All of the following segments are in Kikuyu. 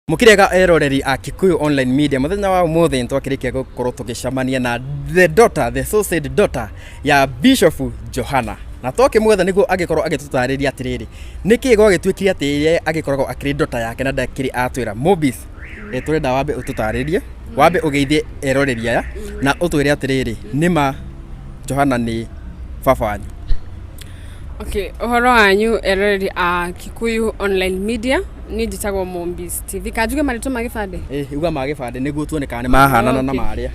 Mũkĩrega eroreri a Kikuyu Online Media, mũthenya wa ũmũthĩ nĩtwakĩrĩkia gũkorwo tũgĩcemania na the daughter, the so said daughter ya Bishop Johana, na twakĩmwetha nĩguo agĩkorwo agĩtũtarĩria atĩrĩrĩ, nĩkĩ gwagĩtuĩkire atĩ ye agĩkoragwo akĩrĩ daughter yake na ndakĩrĩ atwĩra. Mobis, tũrenda wambe ũtũtarĩrie, wambe ũgeithie eroreri aya na ũtwĩre atĩrĩrĩ, nĩma Johana nĩ baba wanyu? Okay, ũhoro wanyu eroreri a Kikuyu Online Media, niĩ njĩtagwo Mombis TV. Kanjuge marĩtwa ma gĩbandĩ? Uga ma gĩbandĩ nĩguo tuone kana nĩ mahanana na marĩa.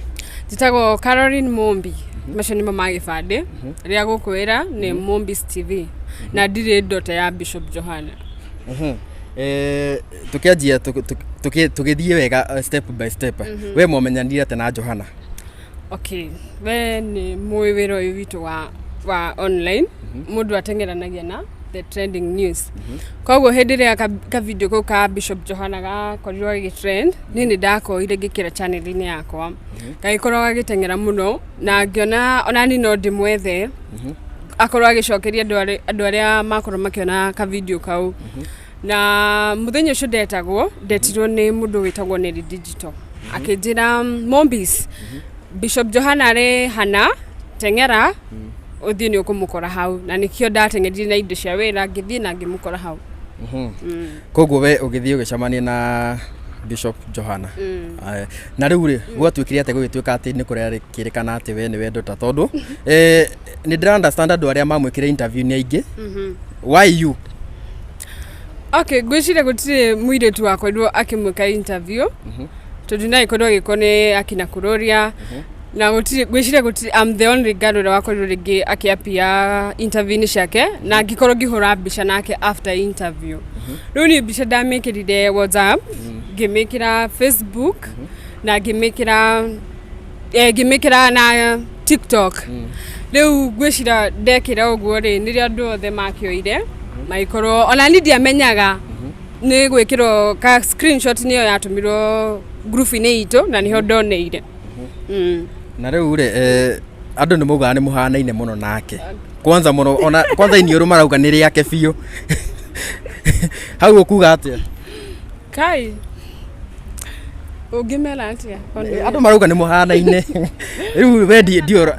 Njĩtagwo Caroline Mumbi, macio nĩmo ma gĩbandĩ. Rĩa gũkwĩra nĩ Mombis TV na ndirĩ daughter ya Bishop Johana. Tũkĩanjia tũgĩthiĩ wega step by step, we mwamenyanire atĩa na Johana? Okay, we nĩ mũĩ wĩra ũyũ witũ wa online, mũndũ ateng'eranagia na the trending news. Koguo hĩndĩ ĩrĩa ka video kau ka Bishop Johana gakorirwo gagĩtrend, niĩ nĩ ndakoire ngĩkĩra channel-inĩ yakwa, gagĩkorwo gagĩteng'era mũno na ngĩona ona niĩ no ndĩmwethe akorwo agĩcokeria andũ arĩa makorwo makĩona ka video kau. Na mũthenya ũcio ndetagwo, ndetirwo nĩ mũndũ wĩtagwo Nelly Digital, akĩnjĩra, "Mombis, Bishop Johana arĩ hana, teng'era ũthiĩ nĩ ũkũmũkora hau." Na nĩkĩo ndateng'erire na indo cia wĩra, ngĩthiĩ na ngĩmũkora hau. Koguo we ũgĩthiĩ ũgĩcemania na Bishop Johana. Aya. Na rĩu rĩ, gwatuĩkire atĩ gũgĩtuĩka atĩ nĩ kũrerĩkana atĩ we nĩwe daughter, tondũ nĩ ndĩra understand andũ arĩa mamwĩkire interview nĩ aingĩ, why you? Okay, ngwĩciria gũtirĩ mũirĩtu wakorirwo akĩmwĩka interview, tondũ no ĩkorwo agĩkorwo nĩ akina Kuroria na gũtirĩ, ngwĩciria gũtirĩ. I'm the only girl ũrĩa wakorirwo rĩngĩ akĩapia interview-inĩ ciake na ngĩkorwo ngĩhũra mbica nake after interview. Rĩu niĩ mbica ndamĩkĩrire WhatsApp, ngĩmĩkĩra Facebook na ngĩmĩkĩra na TikTok. Rĩu ngwĩciria ndekĩra ũguo rĩ, nĩrĩo andũ othe makĩoire magĩkorwo, ona niĩ ndiamenyaga nĩ gwĩkĩrwo ka screenshot, nĩyo yatũmirwo ngurubu-inĩ itũ na nĩho ndoneire. Na rĩu rĩ, andũ nĩ maugaga nĩ mũhanaine mũno nake, kwanza mũno, ona kwanza iniũrũ marauga nĩ rĩake biũ. Hau ũkuga atĩa? Kai, ũngĩmera atĩa? Andũ marauga nĩ mũhanaine. Rĩu we ndiũra?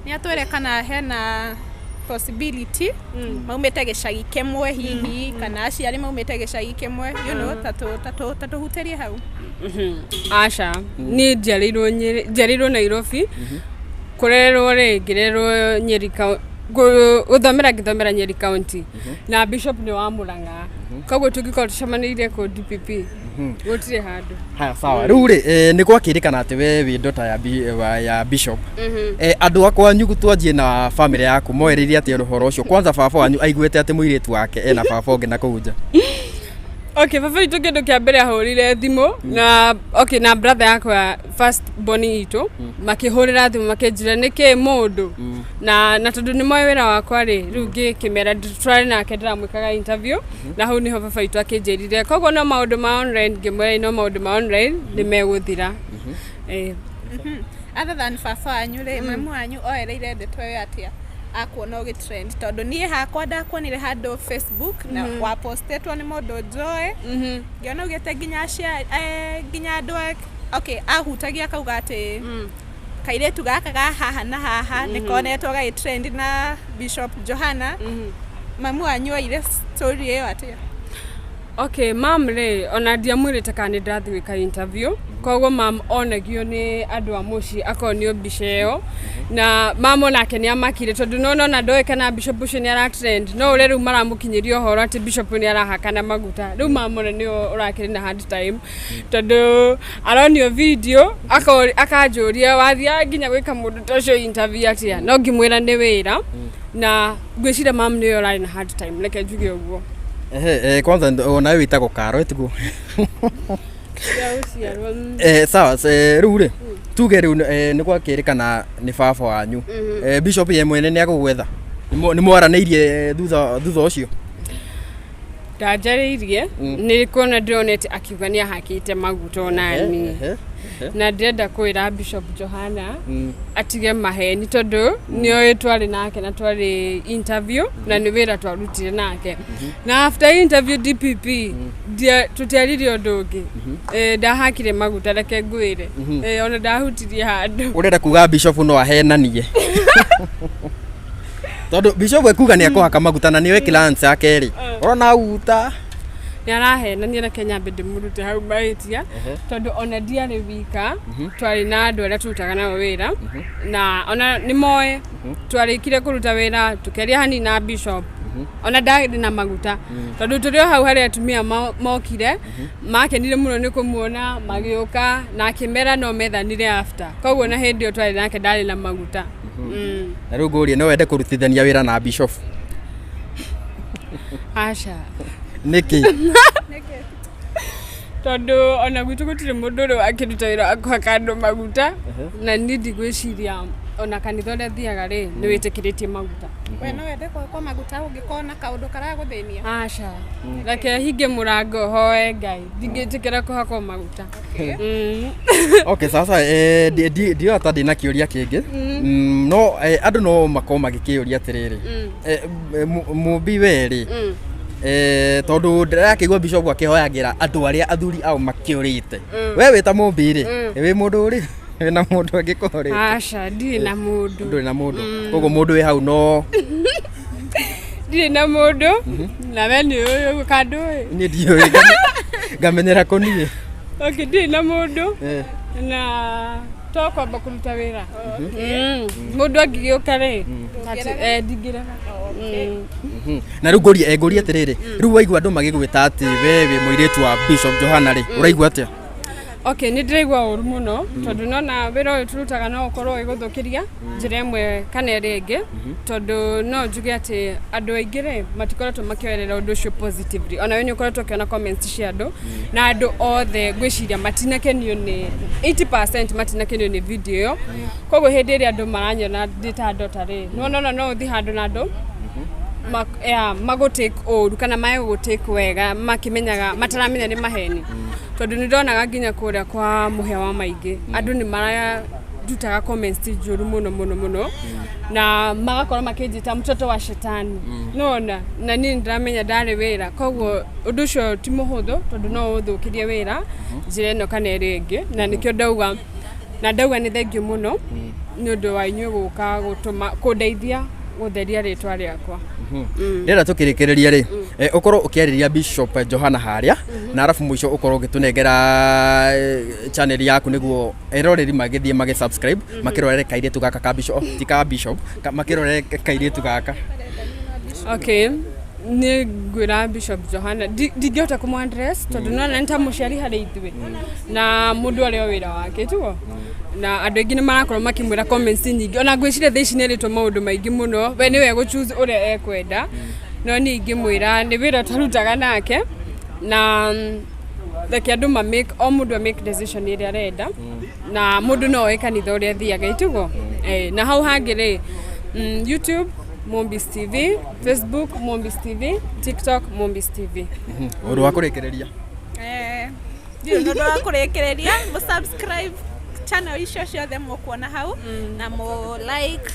Nĩ atwĩre kana hena possibility maumĩte gĩcagi kĩmwe hihi, kana aciari maumĩte gĩcagi kĩmwe, ta tũhutĩrie hau. Aca, niĩ njiarĩirwo Nyĩrĩ, njiarĩirwo Nairobi. Kũrererwo rĩ, ngĩrererwo Nyeri, gũthomera ngĩthomera Nyeri County, na Bishop nĩ wa Mũrang'a, koguo tũngĩkorwo tũcemanĩirie kũ DPP gũtirĩ handũ. Haya, sawa. Rĩu rĩ, nĩ gwakĩrĩkana atĩ we wĩ daughter ya Bishop. Andũ a kwanyu, twanjie na family yaku, moereire atĩa ũhoro ũcio? Kwanza baba wanyu aiguĩte atĩ mũirĩtu wake ena baba ũngĩ na kũu nja? Okay, baba witũ kĩndũ kĩa mbere ahũrire thimũ na, okay, na brother yakwa first born itũ makĩhũrĩra thimũ makĩnjĩra nĩkĩ mũndũ na tondũ nĩ moĩ wĩra wakwa rĩ, rĩu ngĩkĩmera tũrarĩ nake ndĩramwĩkaga interview, na hau nĩho baba witũ akĩnjĩrire koguo no maũndũ ma online. Ngĩmwĩra no maũndũ ma online nĩ megũthira. Other than baba wanyu rĩ, mamu wanyu oereire ndeto ĩyo atĩa akuona ũgĩ trend? Tondũ niĩ hakwa ndakuonire handũ Facebook na wapostĩtwo nĩ mũndũ njũĩ, ngĩona augĩte nginya aciari, nginya andũ okay, ahutagia akauga atĩ kairĩtu gaka ga haha na haha nĩ konetwo gagĩ trend na Bishop Johana. Mamu wanyu oire story ĩyo atĩa? Okay, mam rĩ, ona ndiamwĩrĩte kana nĩ ndathiĩ gwĩka interview, koguo mam onagio nĩ andũ a mũciĩ akonio mbica ĩyo, na mam onake nĩ amakire tondũ nona ona ndoĩ kana Bishop ũcio nĩ ara trend, no ũrĩa rĩu maramũkinyĩria ũhoro atĩ Bishop nĩ arahakana maguta. Rĩu mam ona nĩwe ũrakĩrĩ na hard time tondũ aronio video akanjũria, "Wathiaga nginya gwĩka mũndũ ta ũcio interview atĩa?" No ngĩmwĩra nĩ wĩra, na ngwĩciria mam nĩwe ũrarĩ na hard time, reke njuge ũguo. Ehe, kwanza onawe wĩtagwo Karo, tiguo? Ya gũciarwo. Sawa, rĩu rĩ, tuge rĩu nĩ gwakĩrĩkana nĩ baba wanyu. Bishop ye mwene nĩ agũgwetha? Nĩ mwaranĩirie thutha ũcio? Ndanjarĩirie nĩ kuona ndĩronete akiuga nĩ ahakĩte maguta onani. Ehe, ehe. Na ndĩrenda kwĩra Bishop Johana atige maheni, tondũ nĩoĩ twarĩ nake na twarĩ interview na nĩ wĩra twarutire nake, na after interview DPP tũtiaririe ũndũ ũngĩ. Ndahakire maguta, reke ngwĩre. Ona ndahutirie handũ. Ũrenda kuga bishop no ahenanie, tondũ bishop ekuga nĩ ekũhaka maguta na nĩoĩ clients yake rĩ, ũrona auta. Nĩ arahenania, reke nyambe ndĩmũrute hau mahĩtia, tondũ ona ndiarĩ wika, twarĩ na andũ arĩa tũrutaga nao wĩra na ona nĩ moĩ twarĩkire kũruta wĩra tũkĩaria hanini na bishop, ona ndarĩ na maguta, tondũ tũrĩ o hau harĩa atumia mokire makenire mũno nĩ kũmuona, magĩũka na akĩmera no methanire after. Koguo na hĩndĩ ĩyo twarĩ nake ndarĩ na maguta. Na rĩu ngũrie, no wende kũrutithania wĩra na bishop? Aca. Nĩkĩ? Tondũ ona gwitũ gũtirĩ mũndũ ũrĩ wakĩruta wĩra wa kũhaka andũ maguta, na niĩ ndigwĩciria ona kanitha ũrĩa thiaga rĩ nĩ wĩtĩkĩrĩtie maguta. We no wende kũhakwo maguta ũngĩkorwo na kaũndũ karagũthĩnia? Aca, reke hinge mũrango hoe Ngai, ndingĩtĩkĩra kũhakwo maguta. Okay, sasa ndiũĩ ata ndĩna kĩũria kĩngĩ. No andũ no makorwo magĩkĩũria atĩrĩrĩ, Mũmbi we rĩ, tondũ ndĩrakĩigua bishop akĩhoyagĩra andũ arĩa athuri ao makĩũrĩte, we wĩ ta Mũmbi rĩ, wĩ mũndũ ũrĩ wĩna mũndũ angĩkorwo Aca, ndirĩ na mũndũ. Ndũrĩ na mũndũ, koguo mũndũ wĩ hau no Ndirĩ na mũndũ, na we nĩ ũĩ ũguo ka ndũĩ? Niĩ ndiũĩ, ngamenyera kũ niĩ? Okay, ndirĩ na mũndũ na to kwamba kũruta wĩra. Mũndũ angĩgĩũka rĩ, ndingĩrega. Na rĩu ngũrie atĩrĩrĩ, rĩu waigua andũ magĩgwĩta atĩ we wĩ mũirĩtu wa Bishop Johana rĩ, ũraigua atĩa? Okay, nĩ ndĩraigua ũru mũno, tondũ nona wĩra ũyũ tũrutaga no ũkorwo ũgĩgũthũkĩria njĩra ĩmwe kana ĩrĩa ĩngĩ, tondũ no njuge atĩ andũ aingĩ rĩ matikoretwo makĩoerera ũndũ ũcio positively. Ona we nĩ ũkoretwo ũkĩona comments cia andũ, na andũ othe ngwĩciria matinakenio nĩ 80% matinakenio nĩ video ĩyo. Koguo hĩndĩ ĩrĩa andũ maranyona ndĩ ta ndota rĩ, nĩwona ona no ũthiĩ handũ na andũ magũtake ũru kana mae gũgũtake wega, makĩmenyaga mataramenya nĩ maheni, tondũ nĩ ndonaga nginya kũrĩa kwa mũhĩa wa maingĩ andũ nĩ mararutaga comments njũru mũno mũno mũno, na magakorwo makĩnjĩta mtoto wa shetani, nona na niĩ nĩndĩramenya ndarĩ wĩra. Koguo ũndũ ũcio ti mũhũthũ, tondũ no ũthũkĩrie wĩra njĩra ĩno kana ĩrĩa ĩngĩ, na nĩkĩo ndauga na ndauga nĩ thengiũ mũno nĩ ũndũ wa inyuĩ gũka gũtũma kũndeithia gũtheria rĩtwa rĩakwa. Ndĩrenda tũkĩrĩkĩrĩria rĩ, ũkorwo ũkĩarĩria Bishop Johana harĩa, na arabu mũico ũkorwo ũgĩtũnengera channel yaku nĩguo eroreri magĩthiĩ magĩ subscribe, makĩrorere kairĩtu gaka ka Bishop, oh, ti ka Bishop, makĩrorere kairĩtu gaka. Okay, nĩ ngwĩra Bishop Johana ndingĩhota kũmũ address, tondũ nona nĩ ta mũciari harĩ ithuĩ na mũndũ arĩ o wĩra wake tuo, na andũ aingĩ nĩ marakorwo makĩmwĩra comments nyingĩ. Ona ngwĩciria thaa ici nĩ erĩtwo maũndũ maingĩ mũno, we nĩwe gũ choose ũrĩa ekwenda, no niĩ ingĩmwĩra nĩ wĩra twarutaga nake, na reke andũ ma make, o mũndũ a make decision ĩrĩa arenda, na mũndũ no oe kanitha ũrĩa athiaga itugo. Na hau hangĩ rĩ, YouTube Mombis TV, Facebook Mombis TV, TikTok Mombis TV. Ũndũ wa kũrĩkĩrĩria? Ndirĩ na ũndũ wa kũrĩkĩrĩria. Mũ subscribe channel icio ciothe mũkuona hau na mũ like,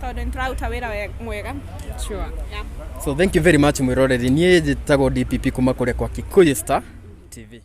tondũ nĩ tũraruta wĩra mwega. Sure. Yeah. So thank you very much mwĩroreri, niĩ njĩtagwo DPP kuma kũrĩa kwa Kikuyu Star TV.